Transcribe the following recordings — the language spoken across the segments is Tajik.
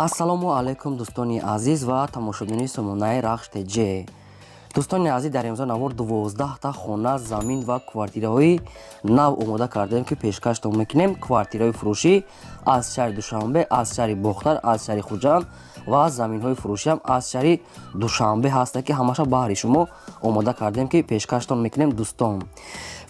Ассалому алайкум, дӯстони азиз ва тамошобинони сомонаи Рахш ТЖ. Дӯстони азиз, дар имзо навор 12та хона, замин ва квартираҳои нав омода кардем, ки пешкаштон мекунем. Квартираҳои фурӯшӣ аз шаҳри Душанбе, аз шаҳри Бохтар, аз шаҳри Хуҷанд ва заминҳои фурӯшиам аз шаҳри Душанбе ҳаста, ки ҳамаша баҳри шумо омода кардем, ки пешкаштон мекунем. Дӯстон,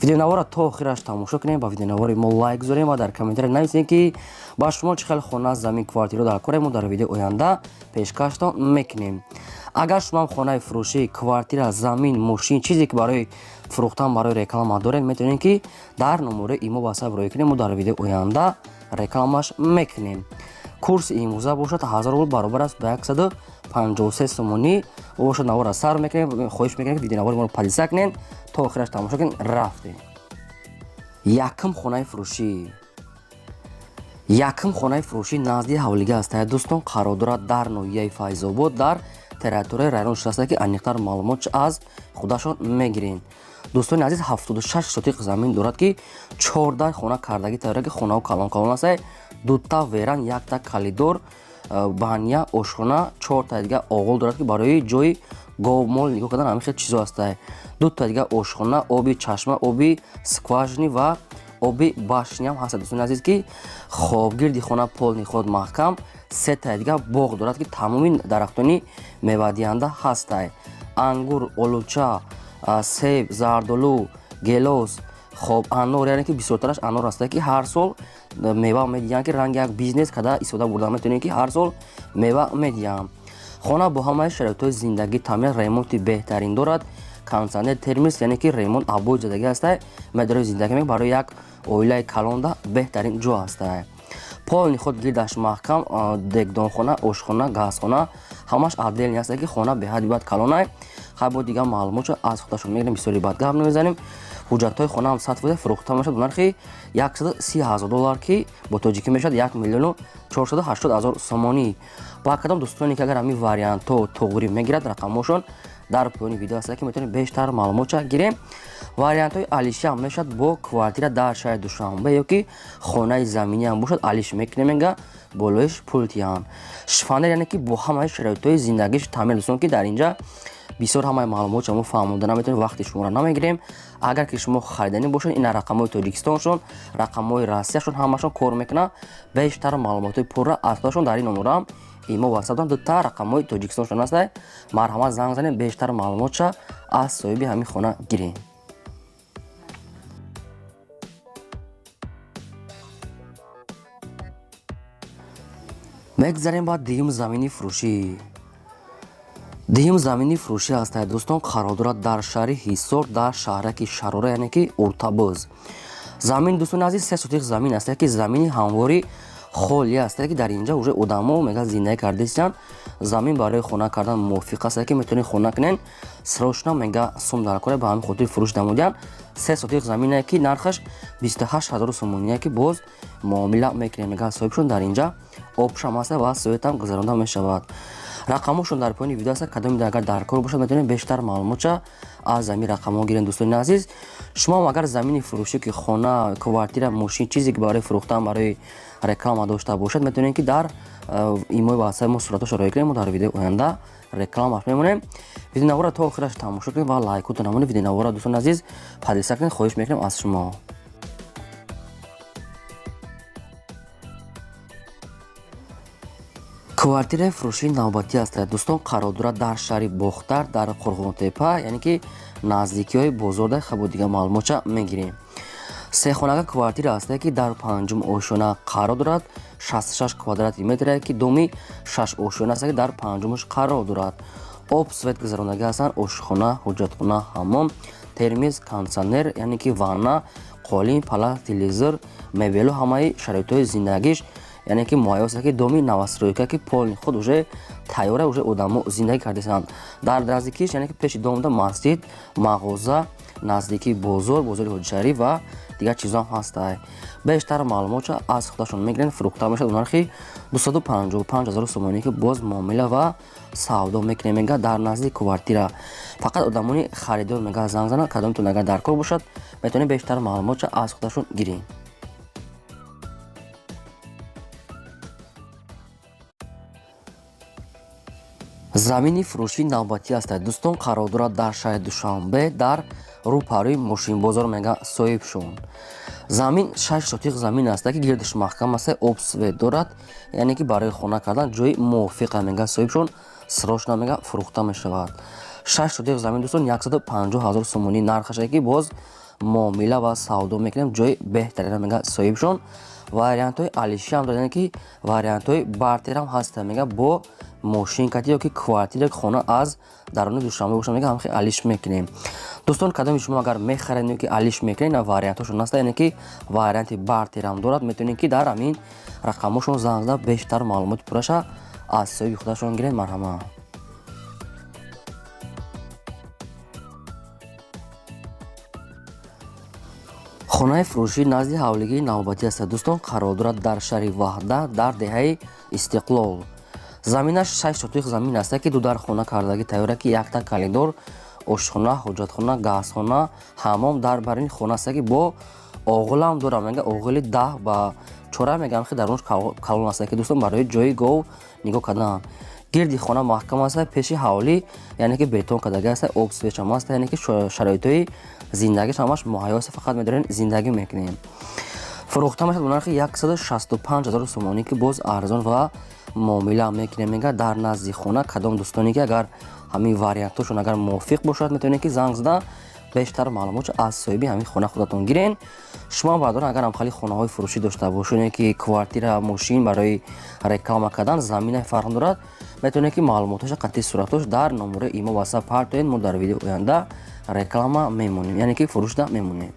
видеонаворро то охираш тамошо кунем, ба видеонавори мо лайк гузорем ва дар комментария нависем, ки ба шумо чӣ хел хона, замин, квартира дар кор, мо дар видеои оянда пешкаштон мекунем. Агар шумоам хонаи фурӯшӣ, квартира, замин, мошин, чизе ки барои фурӯхтан, барои реклама доред, метавонед, ки дар номерои имо ватсап роҳӣ кунем, мо дар видеои оянда рекламаш мекунем. Курси имрӯза бошад, 1000 рубл баробар аст ба 153 сомонӣ бошад. Наворро сар мекунем. Хоҳиш мекунем, ки видеонавори моро подписаться кунед, то охираш тамошо кунед. Рафтем. Якум хонаи фурӯшӣ. Якум хонаи фурӯшӣ назди ҳавлига аст, дӯстон, қарор дорад дар ноҳияи Файзобод, дар территорияи район шудааст, ки аниқтар маълумот аз худашон мегирем. Дӯстони азиз, 76 сотиқ замин дорад, ки 14 хона кардагӣ тайёра, ки хонаҳо калон калон аст: дута веранда, якта коридор, баня, ошхона, чорта дига оғол дорад, ки барои ҷои говмол нигоҳ кардан ҳамин хел чизо ҳаста, дута дига ошхона, оби чашма, оби скважина ва оби башня ҳам ҳаста. Дӯстони азиз, ки хоб, гирди хона полный ход маҳкам, сетаи дига боғ дорад, ки тамоми дарахтони мевадиҳанда ҳастай: ангур, олуча, себ, зардолу, гелос, хоб, анор, яъне ки бисёртараш анор ҳаста, ки ҳар сол мева медиҳанд, ки ранги як бизнес када истифода бурда метавонем, ки ҳар сол мева медиҳанд. Хона бо ҳамаи шароитҳои зиндагӣ таъмин, ремонти беҳтарин дорад, кондитсионер, термос, яъне ки ремонт обои задагӣ ҳастай. Медарои зиндагӣ барои як оилаи калонда беҳтарин ҷо ҳастай. Полный ход гирдаш маҳкам, дегдонхона, ошхона, газхона ҳамаш отдельный ҳаста, ки хона беҳади бад калонай. Хай, бо дигар маълумотшо аз худашон мегирем, бисёри бад гап намезанем. Ҳуҷҷатҳои хонаам 100%. Фурӯхта мешавад ба нархи 130 000 доллар, ки бо тоҷикӣ мешавад 1 480 000 сомонӣ. Ба кадом дӯстоне ки агар ҳамин вариантҳо туғрӣ мегирад, рақамҳошон дар поёни видео ҳаста, ки метавонед бештар маълумотша гирем. Вариантҳои алишиам мешавад бо квартира дар шаҳри Душанбе ё ки хонаи заминиам бошад, алиш мекунем, мега болоиш пул тиҳанд. Шифоньер, яъне ки бо ҳамаи шароитҳои зиндагиш таъмин. Дӯстон, ки дар инҷа бисёр ҳамаи маълумотшо мо фаҳмонда наметавонем, вақти шуморо намегирем. Агар ки шумо хариданӣ бошед, ина рақамҳои Тоҷикистоншон, рақамҳои Россияшон ҳамашон кор мекунанд. Бештар маълумотҳои пурра аз худашон дар ин номерам имо ватсап дорам, дута рақамҳои Тоҷикистоншон ҳаста. Марҳамат, занг занем, бештар маълумотша аз соҳиби ҳамин хона гирем. Мегзарем ба дуюм замини фурӯшӣ. Дуюм замини фурӯшӣ ҳастад, дӯстон, қарор дорад дар шаҳри Ҳисор, дар шаҳраки Шарора, яъне ки Уртабӯз. Замин, дӯстони азиз, 3 сотиқ замин аст, ки замини ҳамвори холӣ аст, ки дар инҷа уже одамо мега зиндагӣ кардастанд. Замин барои хона кардан мувофиқ аст, ки метавонед хона кунед. Срочно мега сум дар кора, ба ҳамин хотир фурӯш намудиям. 3 сотиқ замине, ки нархаш 28 000 сомоние, ки боз муомила мекунем, мега соҳибшон. Дар инҷа обшам аст ва светам гузаронда мешавад. Рақамҳошон дар поёни видео аст. Кадоме агар дар кор бошад, метавонед бештар маълумотша аз замин рақамҳо гирем. Дӯстони азиз, шумоам агар замини фурӯшӣ, ки хона, квартира, мошин, чизе ки барои фурӯхтан, барои реклама дошта бошад, метавонед, ки дар имои ватсаи мо суратҳошо роҳӣ кунем, мо дар видеои оянда рекламаш мемонем. Видеонаворро то охираш тамошо кунед ва лайкотро намонед. Видеонаворро, дӯстони азиз, подписаться кунед, хоҳиш мекунем аз шумо. Квартираи фурӯшии навбатӣ аст, дӯстон, қарор дорад дар шаҳри Бохтар, дар Қурғонтепа, яъне ки наздикиҳои бозорда. Хабо дигар маълумотша мегирем. Сехонага квартира ҳастае, ки дар панҷум ошёна қарор дорад, 66 квадрати метре, ки доми шаш ошёна аст, ки дар панҷумаш қарор дорад. Об, свет гузарондагӣ ҳастанд, ошхона, ҳоҷатхона, ҳаммом, термиз, кондитсионер, яъне ки ванна, қолин, палас, телевизор, мебелу ҳамаи шароитҳои зиндагиш, яъне ки муҳайё аст, ки доми новостройка, ки полный худ уже тайёра, уже одамо зиндагӣ кардастанд. Дар наздикиш, яъне ки пеши домда масҷид, мағоза, наздикии бозор, бозори Ҳоҷишариф ва дигар чизоам ҳастай. Бештар маълумотшо аз худашон мегиранд. Фурӯхта мешавад нархи 255 000 сомонӣ, ки боз муомила ва савдо мекунем, мега. Дар назди квартира фақат одамони харидор мега занг занад. Кадомтон агар дар кор бошад, метавонед бештар маълумотшо аз худашон гиред. Замини фурӯшии навбатӣ аст, дӯстон, қарор дорад дар шаҳри Душанбе, дар рӯпарӯи мошинбозор, мега соҳибшон. Замин 6 сотиқ замин аст, ки гирдаш маҳкам аст, об, свет дорад, яъне ки барои хона кардан ҷои мувофиқа, мега соҳибшон. Срочно, мега, фурӯхта мешавад. 6 сотиқ замин, дӯстон, 150 ҳазор сомонӣ нархаше, ки боз муомила ва савдо мекунем, ҷои беҳтарина, мега соҳибшон. Вариантҳои алиши ҳам дорад, яъне ки вариантҳои бартерам ҳаста, мега, бо мошин кати ё ки квартира, хона аз даруни Душанбе боша, мега, ҳамхел алиш мекунем. Дӯстон, кадоми шумо агар мехаред ё ки алиш мекунед, на вариантҳошон аста, яъне ки варианти бартерам дорад. Метавонед, ки дар ҳамин рақамҳошон занг зада, бештар маълумоти пурраша аз соҳиби худашон гиред. Марҳамат. Хонаи фурӯшии назди ҳавлигии навбатӣ аст, дӯстон, қарор дорад дар шаҳри Ваҳдат, дар деҳаи Истиқлол. Заминаш 6 сотиқ замин аст, ки ду дар хона кардагӣ тайёра, ки якта калидор, ошхона, ҳоҷатхона, газхона, ҳаммом дар бар ин хона аст, ки бо оғилам дорам, мега, оғили 10 ба 4, мегам, ки дарунаш калон аст, ки дӯстон, барои ҷои гов нигоҳ кардан. Гирди хона маҳкам аст, пеши ҳавлӣ, яъне ки бетон кардагӣ аст, об, свет ам аст, яъне ки шароитҳои зиндагиш ҳамаш муҳайё аст, фақат медорем зиндагӣ мекунем. Фурӯхта мешавад бо нархи 165 ҳазор сомонӣ, ки боз арзон ва муомила мекунем, мега, дар назди хона. Кадом дӯстоне ки агар ҳамин вариантҳошон агар мувофиқ бошад, метавонед, ки занг зада, бештар маълумотшо аз соҳиби ҳамин хона худатон гирен. Шумо, бардорон, агар ҳамхели хонаҳои фурӯшӣ дошта бошед, ки квартира, мошин барои реклама кардан, замина фарқ дорад, метавонед, ки маълумотҳоша қатъи суратҳош дар номерои имо, ватсап партоед. Мо дар видео оянда реклама мемонем, яъне ки фурӯшда мемонем.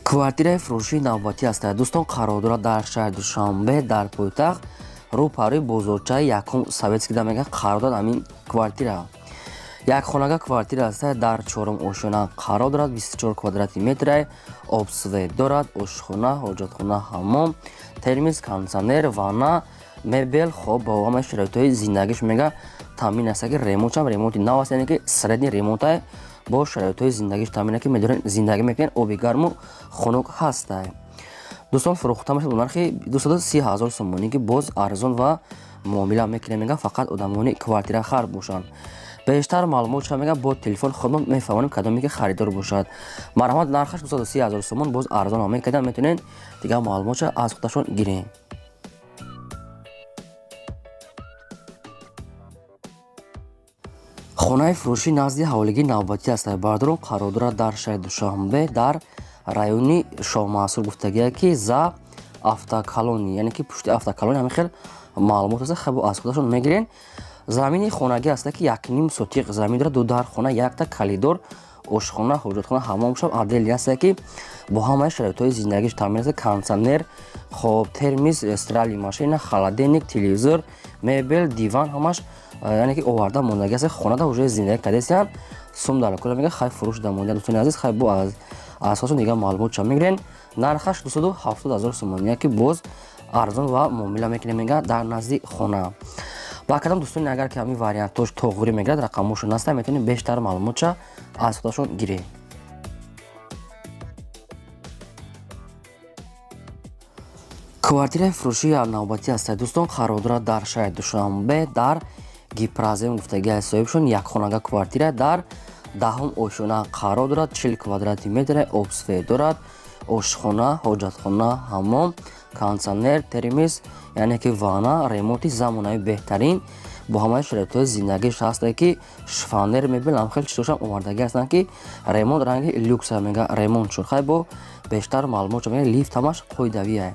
Квартираи фурӯшии навбатӣ аст, дӯстон, қарор дорад дар шаҳри Душанбе, дар пойтахт, рӯпарӯи бозорчаи якум Советский да, мега, қарор дорад ҳамин квартира. Якхонага квартира аст, дар чорум ошёна қарор дорад, 24 квадрати метра, об, свет дорад, ошхона, ҳоҷатхона, ҳаммом, термис, кондитсионер, ванна, мебел, хоб, бо ҳамаи шароитҳои зиндагиш, мега, таъмин аст, ки ремонтшам ремонти нав аст, яъне ки средний ремонтай, бо шароитҳои зиндагиш таъмин, ки медорем зиндагӣ мекунем, оби гарму хунук ҳастай. Дӯстон, фурӯхта мешавад бо нархи 230 ҳазор сомонӣ, ки боз арзон ва муомила мекунем, мега, фақат одамони квартирахар бошанд. Бештар маълумот шуда, мега, бо телефон худмон мефаҳмонем, кадоме ки харидор бошад, марҳамат. Нархаш 230 ҳазор сомон, боз арзон мекардам, метавонед дигар маълумотша аз худашон гирем. Хонаи фурӯшӣ назди ҳавлигии навбатӣ аст, бардорон, қарор дорад дар шаҳри Душанбе, дар райони Шоҳмансур гуфтагия, ки за автоколони, яъне ки пушти автоколони, ҳамин хел маълумот аст, хабо аз худашон мегирен. Замини хонагӣ аст, ки 1,5 сотиқ замин дорад, ду дар хона, якта калидор, ошхона, ҳоҷатхона, ҳаммом шаб отдельный аст, ки бо ҳамаи шароитҳои зиндагиш таъмин аст, кондитсионер, хоб, термис, стиральный машина, холодильник, телевизор, мебел, диван ҳамаш, яъне ки оварда мондагӣ аст. Хонада уже зиндагӣ кардесиян, сум дар кора, мега, хай, фурӯш да монда. Дӯстони азиз, хай, бо аз асосо дигар маълумот ча мегирен. Нархаш 270 ҳазор сомонӣ, ки боз арзон ва муомила мекунем, мега, дар назди хона. Ба кадом дӯстони агар ки ҳамин вариантош тоғрӣ мегирад, рақамҳошон аста, метавонем бештар маълумотша аз худашон гирем. Квартираи фурӯшии навбатӣ аст, дӯстон, қарор дорад дар шаҳри Душанбе, дар Гипрозем гуфтагии соҳибшон. Якхонага квартира дар даҳум ошёна қарор дорад, 40 квадрати метра, об, свет дорад, ошхона, ҳоҷатхона, ҳаммом, кондитсионер, термис, яъне ки ванна, ремонти замонави беҳтарин, бо ҳамаи шароитҳои зиндагиш ҳаста, ки шифоньер, мебел, ҳам хел чизошам овардагӣ ҳастанд, ки ремонт ранги люкса, мега, ремонт шуд. Хай, бо бештар маълумот, мега, лифт ҳамаш қоидавия.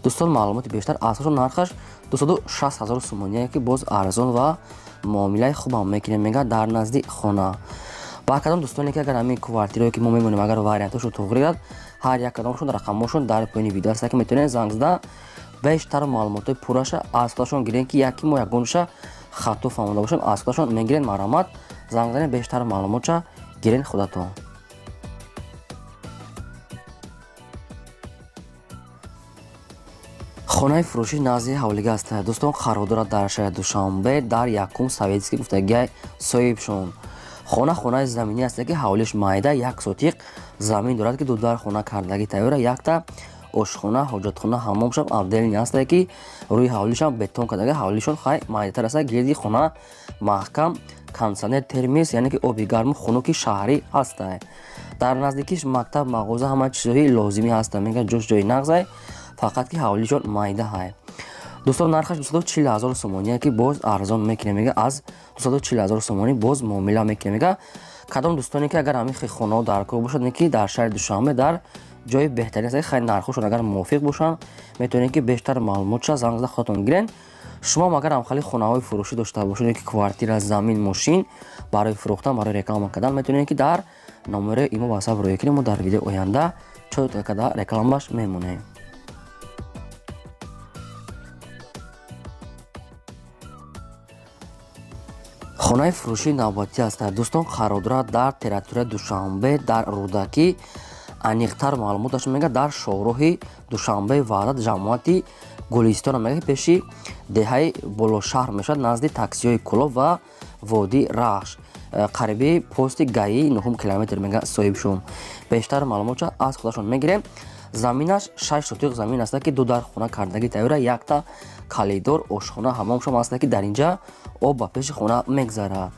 Дӯстон, маълумоти бештар асосо. Нархаш 260 ҳазор сомоние, ки боз арзон ва муомилаи хубам мекунем, мега, дар назди хона. Ба кадом дӯстоне ки агар ҳамин квартираое ки мо мемонем, агар вариантҳошон тоғрӣ гирад, ҳар як кадомшон рақамҳошон дар поёни видео аст, ки метавонед занг зада, бештар маълумотҳои пурраша аз худашон гирем, ки яки мо ягонша хато фаҳмода бошем, аз худашон мегирен. Марҳамат, занг занед, бештар маълумотша гирен худатон. Хонаи фурӯшӣ назди ҳавлига аст, дӯстон, қарор дорад дар шаҳри Душанбе, дар якум Советский гуфтагиай соҳибшон. Хона хонаи заминӣ аст, ки ҳавлиш майда, 1 сотиқ замин дорад, ки ду дар хона кардагӣ тайёра, якта Ошхона, ҳоҷатхона, ҳаммомшам отдельный ҳастае, ки рӯи ҳавлишам бетон кардага. Ҳавлишон хай майдатар аста. Гирди хона маҳкам, кондитсионер, термос, яъне ки оби гарму хунуки шаҳрӣ ҳастае. Дар наздикиш мактаб, мағоза, ҳама чизҳои лозимӣ ҳаста. Мега, ҷош ҷои нағзай, фақат ки ҳавлишон майда ҳай. Дӯстон, нархаш 240 ҳазор сомоние, ки боз арзон мекунем. Мега, аз 240 ҳазор сомонӣ боз муомила мекунем. Мега, кадом дӯстоне ки агар ҳамин хонаҳо дар кор бошад, ки дар шаҳри Душанбе дар ҷои беҳтарин аст, хай нархҳошон агар мувофиқ бошанд, метавонед ки бештар маълумотша занг зада худатон гирен. Шумо агар ҳамхали хонаҳои фурӯшӣ дошта бошед, ки квартира, замин, мошин барои фурӯхтан, барои реклама кардан, метавонед ки дар номерои имо ватсап рӯя кунед. Мо дар видеои оянда чётко карда рекламаш мемонем. Хонаи фурӯшии навбатӣ аст, дӯстон, қарор дорад дар территорияи Душанбе, дар Рӯдакӣ. Аниқтар маълумоташ мега, дар шоҳроҳи Душанбе Ваҳдат, ҷамоати Гулистона, мега, пеши деҳаи Болошаҳр мешавад, назди таксиҳои Кӯлоб ва водии Рахш, қариби пости ГАИ, нуҳум километр. Мега соҳибшум. Бештар маълумотша аз худашон мегирем. Заминаш 6 сотиқ замин аста, ки ду дар хона кардагӣ тайёра, якта калидор, ошхона, ҳаммомшам аста, ки дар инҷа об ба пеши хона мегзарад.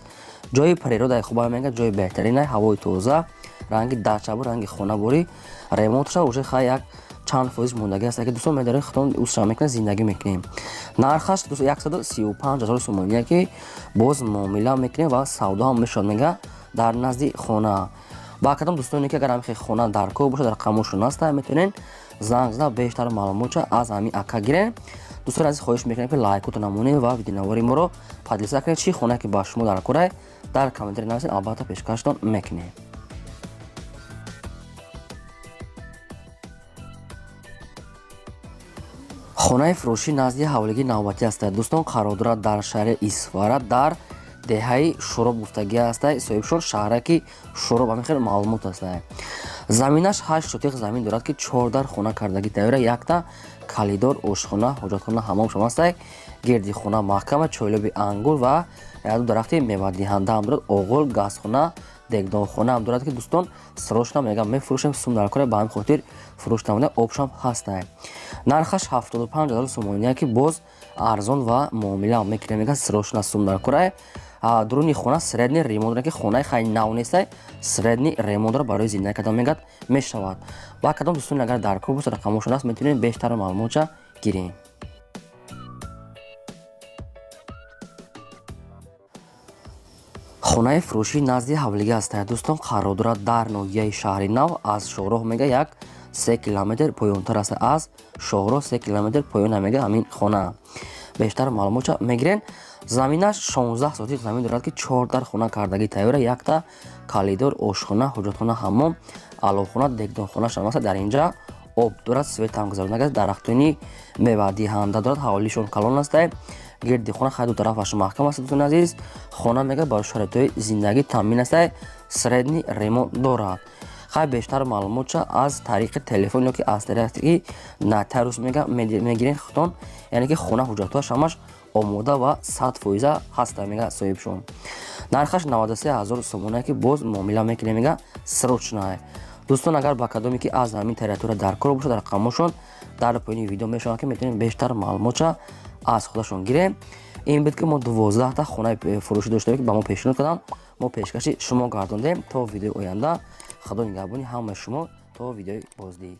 Ҷои природаи хуба, мега, ҷои беҳтарина, ҳавои тоза, ранги дачабу ранги хонаборӣ. Ремонтша уже хай як чанд фоиз мондагӣ аст, ки дӯстон медоред, худтон усша мекунед, зиндагӣ мекунем. Нархаш 135 ҳазор сомоние, ки боз муомила мекунем ва савдо ҳам мешавад. Мега, дар назди хона. Ба кадом дӯстоне ки агар ҳамин хона дар кор бошад, рақамошон ҳаста, метавонед занг зада бештар маълумотша аз ҳамин ака гирен. Дӯстони азиз, хоҳиш мекунем, ки лайкотон намонед ва видеонавори моро поделиться кунед. Чӣ хона ки ба шумо дар корай, дар комментарий нависед, албатта пешкаштон мекунем. Хонаи фурӯшӣ назди ҳавлигии навбатӣ аст, дӯстон, қарор дорад дар шаҳри Исфара, дар деҳаи Шӯроб гуфтагӣ аста. Соҳибшон шаҳраки Шӯроб, ҳамин хел маълумот аста. Заминаш 8 сотиқ замин дорад, ки чордар хона кардагӣ тайёра, якта калидор, ошхона, ҳоҷатхона, ҳаммомшам аста. Гирди хона маҳкама, чойлоби ангур ва яду дарахти мевадиҳанда ҳам дорад, оғил, газхона, дегдонхона ҳам дорад, ки дӯстон срочно, мегам, мефурӯшем, сум дар кора, ба ҳамин хотир фурӯш намуда. Обшам ҳаста. Нархаш 75 ҳазор сомоние, ки боз арзон ва муомила мекунем. Мега, срочно сум дар кора. Дуруни хона средний ремонт дорад, ки хонаи хай нав нестай, средний ремонт дорад, барои зиндагӣ кардан, мегӯяд, мешавад. Ба кадом дӯстони агар дар кор бошад, рақамошон аст, метавонед бештар маълумотша гирем. Хонаи фурӯшӣ назди ҳавлигӣ аст, дӯстон, қарор дорад дар ноҳияи Шаҳри Нав, аз шоҳроҳ, мега, як 3 километр поёнтар аст. Аз шоҳроҳ 3 километр поёна, мега, ҳамин хона. Бештар маълумотша мегирен. Заминаш 16 сотиқ замин дорад, ки чордар хона кардагӣ тайёра, якта калидор, ошхона, ҳоҷатхона, ҳаммом, аловхона, дегдонхонашам аст. Дар инҷа об дорад, светам гузаронда, дарахтони мевадиҳанда дорад. Ҳавлишон калон аст, гирди хона хай ду тарафаш маҳкам аст. Дӯстони азиз, хона, мега, барои шароитҳои зиндагӣ таъмин аст, средний ремонт дорад. Хай бештар маълумотша аз тариқи телефон ё ки аз тариқи нотариус, мега, мегирен худтон. Яъне ки хона ҳуҷҷатҳояш ҳамаш омода ва 100% ҳаста, мега соҳибшон. Нархаш 93 ҳазор сомона, ки боз муомила мекунем. Мега, срочно. Дӯстон, агар ба кадоме ки аз ҳамин территория дар кор бошад, рақамошон дар поёни видео мешавад, ки метавонем бештар маълумотша аз худашон гирем. Ин буд, ки мо 12та хонаи фурӯшӣ доштем, ки ба мо пешниҳод карданд, мо пешкаши шумо гардондем. То видеои оянда, худо нигаҳбони ҳамаи шумо, то видеои боздид.